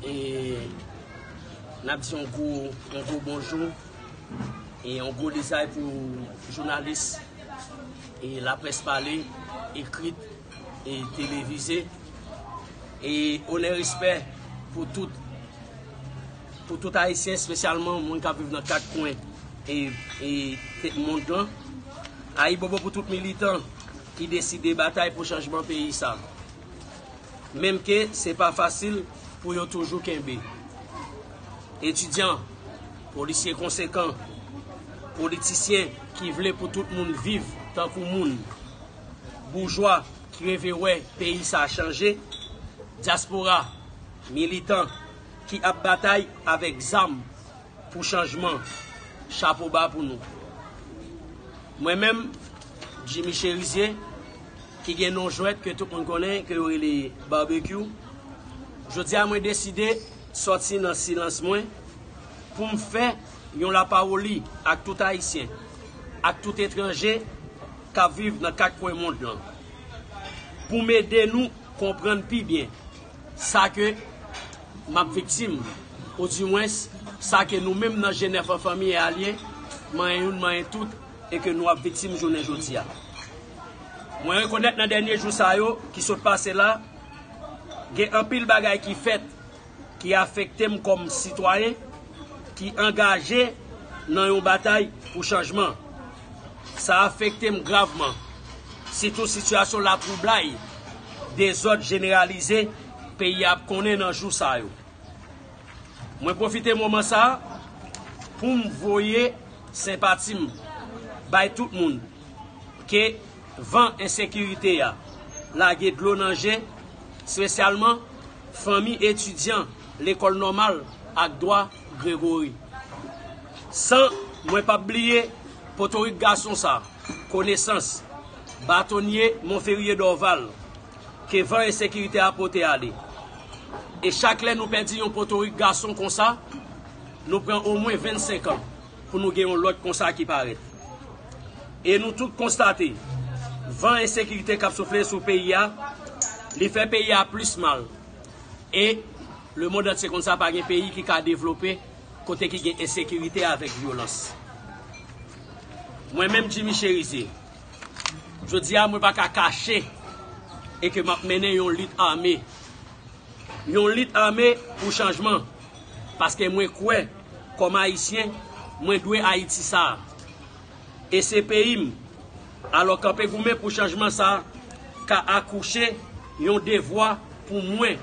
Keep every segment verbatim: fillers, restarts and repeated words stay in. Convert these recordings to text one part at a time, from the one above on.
E n ap di yon gwo, yon gwo bonjou e yon gwo lizay pou jounalis e laprès pale, ekrit e televize. E onè, respè pou tout, pou tout Ayisyen, espesyalman moun k ap viv nan kat kwen e, e, e mond lan. Ayibobo pou tout militan ki deside batay pou chanjman peyi sa. Menm ke se pa fasil pou yo toujou kenbe. Etidyan, polisye konsekan, politisyen ki vle pou tout moun viv tankou moun, boujwa ki reve wè peyi sa chanje, dyaspora, militan ki ap batay avèk zam pou chanjman, chapo ba pou nou. Mwen menm, Jimmy Cherizier, ki gen non jwèt ke tout moun konnen, ke yo rele Barbecue, jodi a mwen deside sòti nan silans mwen pou m fè yon lapawoli ak tout Ayisyen, ak tout etranje k ap viv nan kat kwen mond lan, pou m ede nou konprann pi byen sa ke m ap viktim, odimwens sa ke nou menm nan G nèf an, Fanmi e Alye, manyen youn, manyen tout, e ke nou ap viktim jounen jodi a. Mwen rekonèt nan dènye jou sa yo ki sot pase la, gen anpil bagay ki fèt ki afekte m kòm sitwayen ki angaje nan yon batay pou chanjman. Sa afekte m gravman, sitou sitiyasyon latwoublay, dezòd jeneralize peyi a ap konnen nan jou sa yo. Mwen pwofite moman sa a pou m voye senpati m bay tout moun ke van ensekirite a lage dlo nan je, espesyalman fanmi etidyan Lekòl Nòmal ak Dwa Gregory. San mwen p ap bliye potorik gason sa, Konesans, batonye Monferrier Dorval, ke van ensekirite a pote ale. E chak lè nou pèdi yon potorik gason konsa, nou pran omwen vennsenk an pou nou gen yon lòt konsa ki parèt. E nou tout konstate, van ensekirite k ap soufle sou peyi a, li fè peyi a plis mal. E lemonn antye konn sa, pa gen peyi ki ka devlope kote ki gen ensekirite avèk vyolans. Mwen menm, Jimmy Cherizier, jodi a mwen pa ka kache e ke m ap mennen yon lit ame. Yon lit ame pou chanjman, paske mwen kwè, kòm Ayisyen, mwen dwe Ayiti sa a. E se peyi m. Alò, kanpe goumen pou chanjman sa a ka akouche yon devwa pou mwen,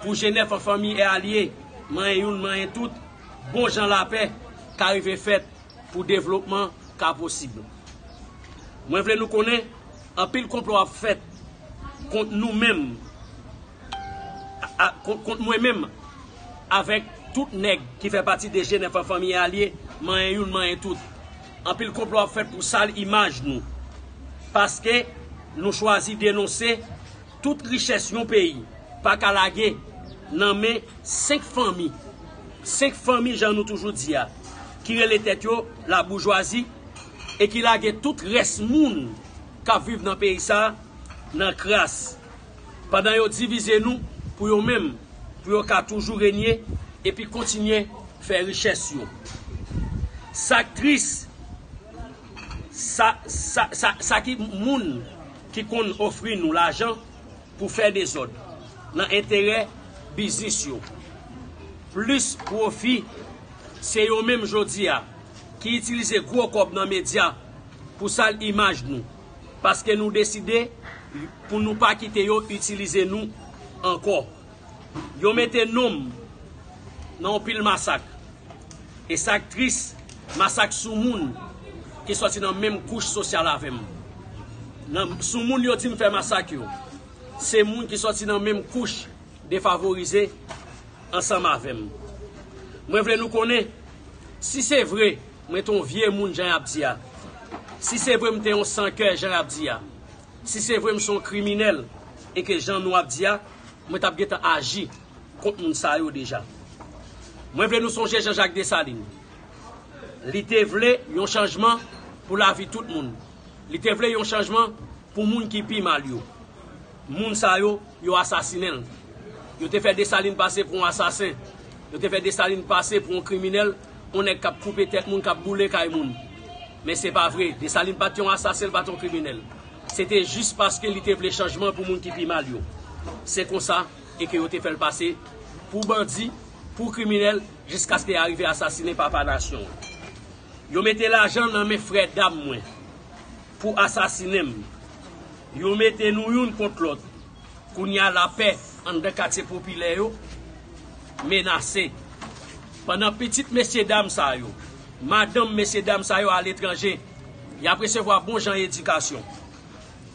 pou G nèf an, Fanmi e Alye, manyen youn, manyen tout, bon jan lapè ka rive fèt pou devlopman ka posib. Mwen vle nou konnen, anpil konplo ap fèt kont nou menm, a, a, kont, kont mwen menm, avèk tout nèg ki fè pati de G nèf an, Fanmi e Alye, manyen youn, manyen tout. Anpil konplo ap fèt pou sal imaj nou. Paske nou chwazi denonse tout richès yon peyi pa ka lage nan men senk fanmi. Senk fanmi, jan nou toujou di a, ki rele tèt yo laboujwazi e ki lage tout rès moun k ap viv nan peyi sa a nan kras, pandan yo divize nou pou yo menm, pou yo ka toujou renye epi kontinye fè richès yo. Sa k tris, sa, sa, sa, sa ki moun ki konn ofri nou lajan pou fè dezòd nan enterè biznis yo, plis pwofi, se yo menm jodi a ki itilize gwo kòb nan medya pou sal imaj nou, paske nou deside pou nou pa kite yo itilize nou ankò. Yo mete non m nan yon pil masak. E sa k tris, masak sou moun ki sòti nan menm kouch sosyal avè m. Nan, sou moun yo di m fè masak yo, se moun ki sòti nan menm kouch defavorize ansanm avè m. Mwen vle nou konnen, si se vre mwen te yon vye moun jan y ap di a, si se vre m te yon san kè jan y ap di a, si se vre m se yon kriminèl e ke jan nou ap di a, mwen t ap gentan aji kont moun sa yo deja. Mwen vle nou sonje Jean Jacques Dessalines. Li te vle yon chanjman pou lavi tout moun. Li te vle yon chanjman pou moun ki pi mal yo. Moun sa yo, yo asasinen l. Yo te fè Desalin pase pou yon asasen. Yo te fè Desalin pase pou yon kriminèl, yon nèg k ap koupe tèt moun, k ap boule kay moun. Men se pa vre. Desalin pa t yon asasen, l pa t yon kriminèl. Se te jis paske li te vle chanjman pou moun ki pi mal yo. Se konsa e ke yo te fè l pase pou bandi, pou kriminèl, jiskaske y arive asasinen papa nasyon an. Yo mete lajan nan men frè dam mwen pou asasinen m. Yo mete nou youn kont lòt. Kounye a, lapè anndan katye popilè yo menase. Pandan pitit mesye dam sa yo, madanm mesye dam sa yo aletranje, y ap resevwa bon jan edikasyon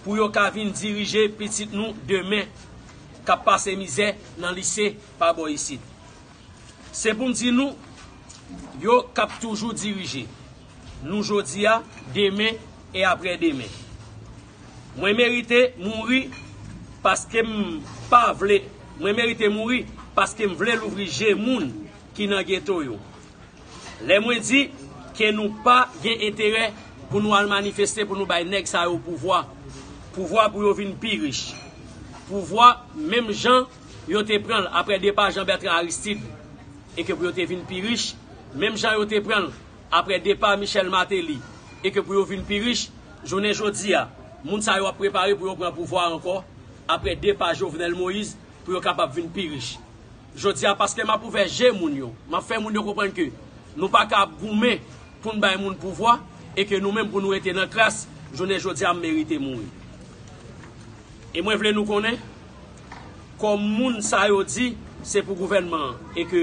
pou yo ka vin dirije pitit nou demen k ap pase mizè nan lise pa bò isit. Se pou m di nou, yo k ap toujou dirije nou jodi a, demen e aprè demen. Mwen merite mouri paske m pa vle, mwen merite mouri paske m vle louvri je moun ki nan geto yo. Lè mwen di ke nou pa gen enterè pou nou al manifeste, pou nou bay nèg sa yo pouvwa, pouvwa pou yo vin pi rich, pouvwa menm jan yo te pran l aprè depa Jean Bertrand Aristide, e ke pou yo te vin pi rich, menm jan yo te pran l aprè depa Michel Martelly, e ke pou yo vin pi rich, jounen jodi a, moun sa yo ap prepare pou yo pran pouvwa ankò, aprè depa Jovenel Moïse, pou yo kapab vin pi rich. Jodi a, paske m ap ouvè je moun yo, m ap fè moun yo konprann ke nou pa ka ap goumen pou n bay moun pouvwa, e ke nou menm pou nou rete nan kras, jounen jodi a m merite mouri. E mwen vle nou konnen, kòm moun sa yo di, se pou gouvènman an, e ke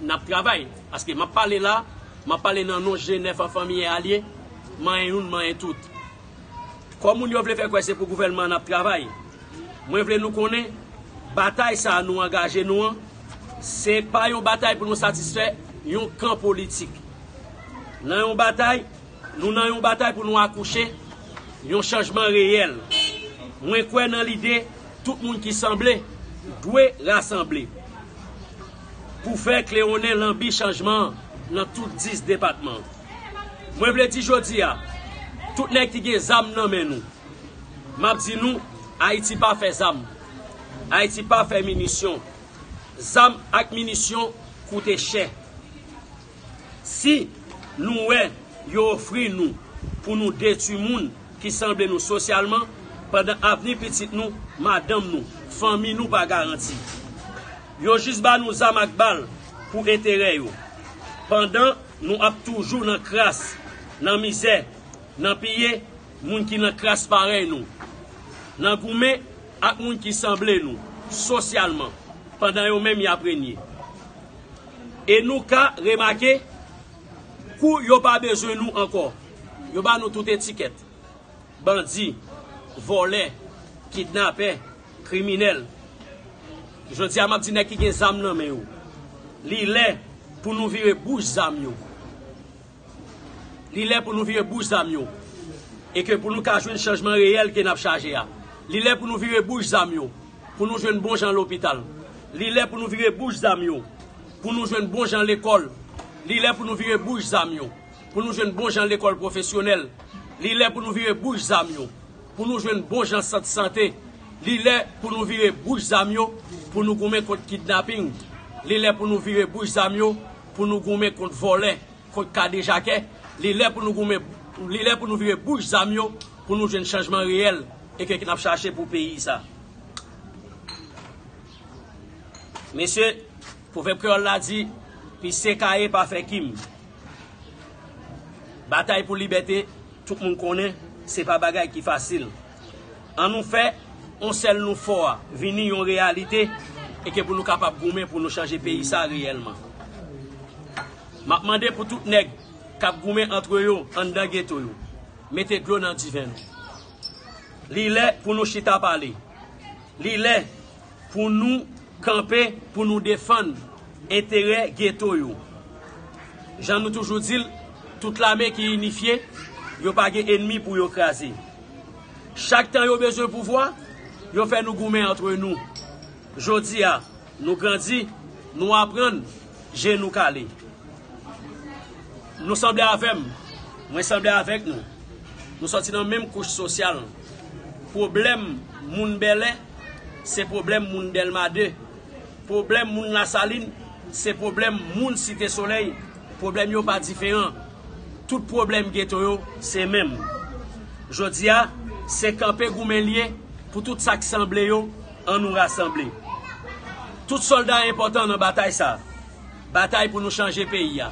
n ap travay. Paske m ap pale la, m ap pale nan non G nèf an, Fanmi e Alye, manyen youn, manyen tout. Kòm moun yo vle fè kwè se pou gouvènman an n ap travay, mwen vle nou konnen, batay sa a nou angaje nou an, se pa yon batay pou nou satisfè yon kan politik. Nan yon batay, nou nan yon batay pou nou akouche yon chanjman reyèl. Mwen kwè nan lide tout moun ki sanble dwe rasanble pou fè klewonnen lanbi chanjman an nan tout dis depatman. Mwen vle di jodi a, tout nèg ki gen zam nan men nou, m ap di nou, Ayiti pa fè zam. Ayiti pa fè minisyon. Zam ak minisyon koute chè. Si nou wè yo ofri nou pou nou detwi moun ki sanble nou sosyalman, pandan avni pitit nou, madanm nou, fanmi nou pa garanti. Yo jis ba nou zam ak bal pou enterè yo. Pandan nou ap toujou nan kras, nan mizè, nan piye moun ki nan kras parèy nou, nan goumen ak moun ki sanble nou sosyalman, pandan yo menm y ap renye. E nou ka remake, kou yo pa bezwen nou ankò, yo ba nou tout etikèt. Bandi, vòlè, kidnapè, kriminèl. Jodi a, m ap di nèg ki gen zam nan men yo, li lè pou nou vire bouch zam yo. Li lè pou nou vire bouch zam yo. E ke pou nou ka jwenn chanjman reyèl ke n ap chache a. Li lè pou nou vire bouch zam yo, pou nou jwenn bon jan lopital. Li lè pou nou vire bouch zam yo, pou nou jwenn bon jan lekòl. Li lè pou nou vire bouch zam yo, pou nou jwenn bon jan lekòl pwofesyonèl. Li lè pou nou vire bouch zam yo, pou nou jwenn bon jan sant sante. Li lè pou nou vire bouch zam yo, pou nou goumen kont kidnaping. Li lè pou nou vire bouch zam yo, pou nou goumen kont vòlè, kont kadejakè. Li lè pou nou goumen, li lè pou nou vire bouch zam yo, pou nou jwenn chanjman reyèl e ke n ap chache pou peyi sa. Mesye, pwovèb kreyòl la di, pise kaye pa fè kim. Batay pou libète, tout moun konnen, se pa bagay ki fasil. An nou fè yon sèl nou fò a vini yon reyalite e ke pou nou kapab goumen pou nou chanje peyi sa reyèlman. M ap mande pou tout nèg k ap goumen antre yo anndan geto yo, mete dlo nan diven nou. Li lè pou nou chita pale. Li lè pou nou kanpe pou nou defann enterè geto yo. Jan nou toujou di l, tout lame ki inifye, yo pa gen enmi pou yo kraze. Chak tan yo bezwen pouvwa, yo fè nou goumen antre nou. Jodi a, nou grandi, nou aprann, je nou kale. Nou sanble avè m, mwen sanble avèk nou. Nou sòti nan menm kouch sosyal. Pwoblèm moun Bèlè, se pwoblèm moun Dèlma de. Pwoblèm moun Lasalin, se pwoblèm moun Site Solèy. Pwoblèm yo pa diferan. Tout pwoblèm geto yo, se menm. Jodi a, se kanpe goumen l ye pou tout sa k sanble yo, ann nou rasanble. Tout sòlda enpòtan nan batay sa. Batay pou nou chanje peyi a.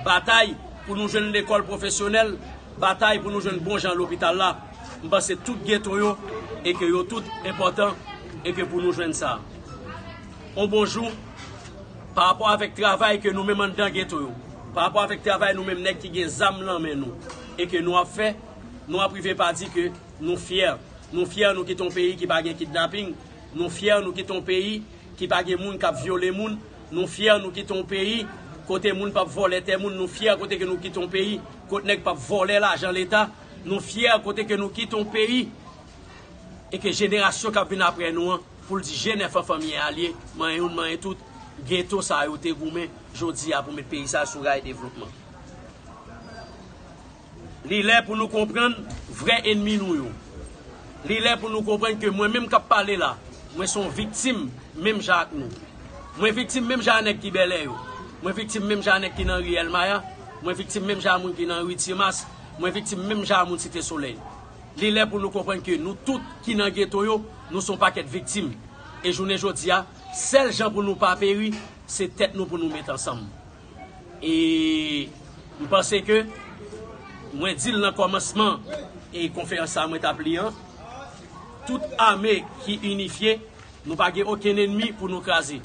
Batay pou nou jwenn lekòl pwofesyonèl. Batay pou nou jwenn bon jan lopital la. M panse tout geto yo, e ke yo tout enpòtan, e ke pou nou jwenn sa. On bonjou, pa rapò avèk travay ke nou menm anndan geto yo, pa rapò avèk travay nou menm nèg ki gen zam nan men nou, e ke nou ap fè, nou ap rive pa di ke nou fyè. Nou fyè nou kite yon peyi ki pa gen kidnaping. Nou fyè nou kite yon peyi ki pa gen moun k ap vyole moun. Nou fyè nou kite yon peyi kote moun p ap vòlè tè moun. Nou fyè kote ke nou kite yon peyi kote nèg p ap vòlè lajan leta. Nou fyè kote ke nou kite yon peyi e ke jenerasyon k ap vin apre nou an, pou l di Jenèf an fanmi a l ye, manyen youn, manyen tout, geto sa yo te goumen, jodi a pou met peyi sa sou ray devlopman. Li lè pou nou konprann vrè enmi nou yo. Li lè pou nou konprann ke mwen menm k ap pale la, mwen se yon viktim menm jan ak nou. Mwen viktim menm jan a nèg ki Bèlè yo. Mwen viktim menm jan a nèg ki nan ri Èlmaya. Mwen viktim menm jan a moun ki nan ri Timas. Mwen viktim menm jan a moun Site Solèy. Li lè pou nou konprann ke nou tout ki nan geto yo, nou se yon pakèt viktim. E jounen jodi a, sèl jan pou nou pa peri, se tèt nou pou nou met ansanm. E m panse ke mwen di l nan kòmansman e konferans sa mwen t ap li an, tout ame ki inifye, nou pa gen okenn enmi pou nou kraze.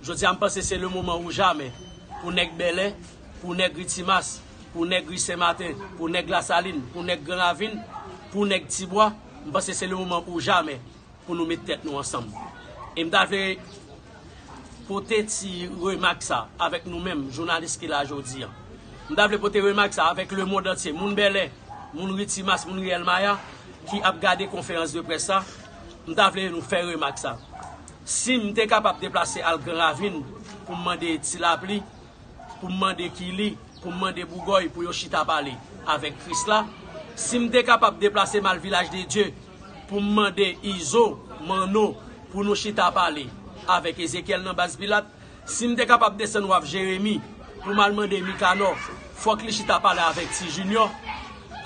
Jodi a, m panse se le moman ou jamè pou nèg Bèlè, pou nèg ri Timas, pou nèg ri Sen Maten, pou nèg Lasalin, pou nèg Gran Ravin, pou nèg Tibwa. M panse se le moman ou jamè pou nou met tèt nou ansanm. E m ta vle pote ti remak sa avèk nou menm, jounalis ki la jodi a. M ta vle pote remak sa avèk lemonn antye, moun Bèlè, moun ri Timas, moun ri Èlmaya, ki ap gade konferans de près sa. M ta vle nou fè remak sa. Si m te kapab deplase al Gran Ravin pou m mande Ti Lapli, pou m mande Kili, pou m mande Bougòy pou yo chita pale avèk Krisla, si m te kapab deplase m al Vilaj de Dye pou m mande Izo, Manno, pou nou chita pale avèk Ezekyèl nan Baz Pilat, si m te kapab desann Waf Jeremi pou m al mande Mikanò, fòk li chita pale avèk Ti Jinyò.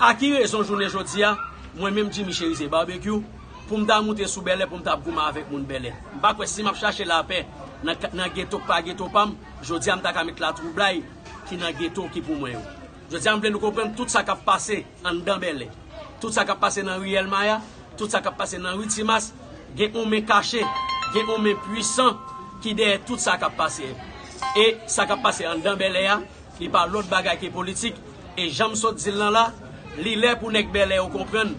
A ki rezon jounen jodi a, mwen menm Jimmy Cherizier Barbecue, pou m ta moute sou Bèlè, pou m ta ap goumen avèk moun Bèlè? M pa kwè si m ap chache lapè nan, nan geto k pa geto pa m, jodi a m ta ka met latwoublay ki nan geto ki pou mwen yo. Jodi a m vle nou konprann tout sa k ap pase anndan Bèlè, tout sa k ap pase nan ri Èlmaya, tout sa k ap pase nan ri Timas, gen yon men kache, gen yon men pwisan ki dèyè tout sa k ap pase. E sa k ap pase anndan Bèlè a, li pa lòt bagay ke politik. E jan m sot di l lan la, li lè pou nèg Bèlè yo konprann,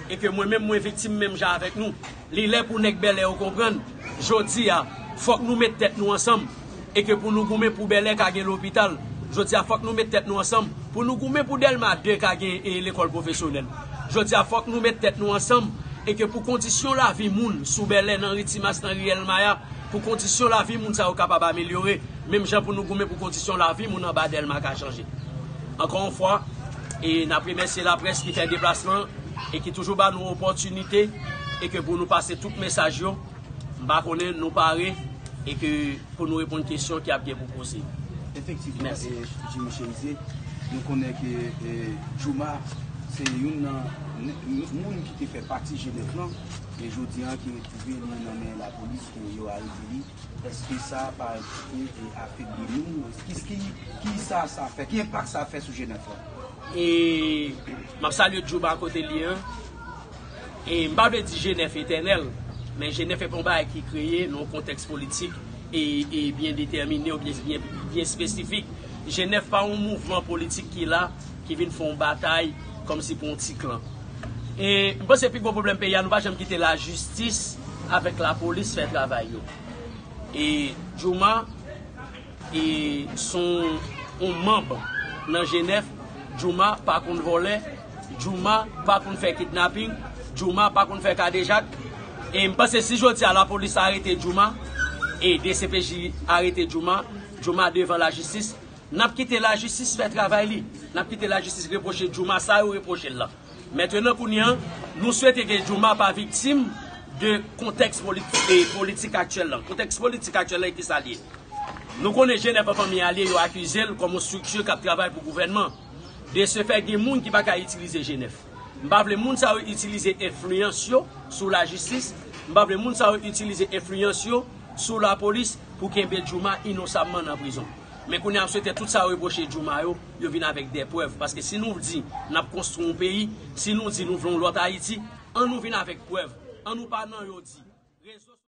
e ke mwen menm mwen viktim menm jan avèk nou. Li lè pou nèg Bèlè yo konprann, jodi a, fòk nou met tèt nou ansanm, e ke pou nou goumen pou Bèlè ka gen lopital. Jodi a, fòk nou met tèt nou ansanm pou nou goumen pou Dèlma de ka gen, e, lekòl pwofesyonèl. Jodi a, fòk nou met tèt nou ansanm, e ke pou kondisyon lavi moun sou Bèlè, nan ri Timas, nan ri Èlmaya, pou kondisyon lavi moun sa yo kapab amelyore, menm jan pou nou goumen pou kondisyon lavi moun anba Dèlma ka chanje. Ankò yon fwa, e n ap remèsye laprès ki fè deplasman e ki toujou ba nou opòtinite e ke pou nou pase tout mesaj yo. M pa konnen nou pare e ke pou nou reponn kesyon ki ap gen pou poze. Efektivman, Mèsi. E, Jimmy Cherizier, nou konnen ke, e, Jooma se youn nan n- moun ki te fè pati G nèf lan, e jodi a ki retwouve li nan men lapolis ke yo arete li. Èske sa pa, e, afebli nou? Ki, ki, ki sa, sa fè? Ki enpak sa fè sou G nèf lan? E m ap salye Jooma kote l ye an. E m pa vle di G nèf etènèl, men G nèf e pa yon bagay ki kreye nan yon kontèks politik e, e byen detèmine oubyen byen, byen espesifik. G nèf pa yon mouvman politik ki la, ki vin fè yon batay kòmsi pou yon ti klan. E m panse pi gwo pwoblèm peyi a, nou pa janm kite lajistis avèk lapolis fè travay yo. E Jooma e se yon, yon manm nan G nèf. Jooma pa konn vòlè. Jooma pa konn fè kidnaping. Jooma pa konn fè kadejak. E m panse si jodi a lapolis arete Jooma, e D C P J arete Jooma, Jooma devan lajistis, n ap kite lajistis fè travay li. N ap kite lajistis repwoche Jooma sa yo repwoche l lan. Mentnan kounye a, nou swete ke Jooma pa viktim de kontèks politik, e politik aktyèl lan. Kontèks politik aktyèl lan, e kisa l ye? Nou konnen Jenèf an fanmi alye, yo akize l kòm yon estrikti k ap travay pou gouvènman. De se fè, gen moun ki pa ka itilize Jenèf. M pa vle moun sa yo itilize enfliyans yo sou lajistis. M pa vle moun sa yo itilize enfliyans yo sou lapolis pou kenbe Jooma inosabman nan prizon. Men kounye a, m swete tout sa yo repwoche Jooma yo, yo vin avèk de prèv. Paske si nou di n ap konstwi yon peyi, si nou di nou vle yon lòt Ayiti, an nou vin avèk prèv. An nou pa nan yo di. Rezo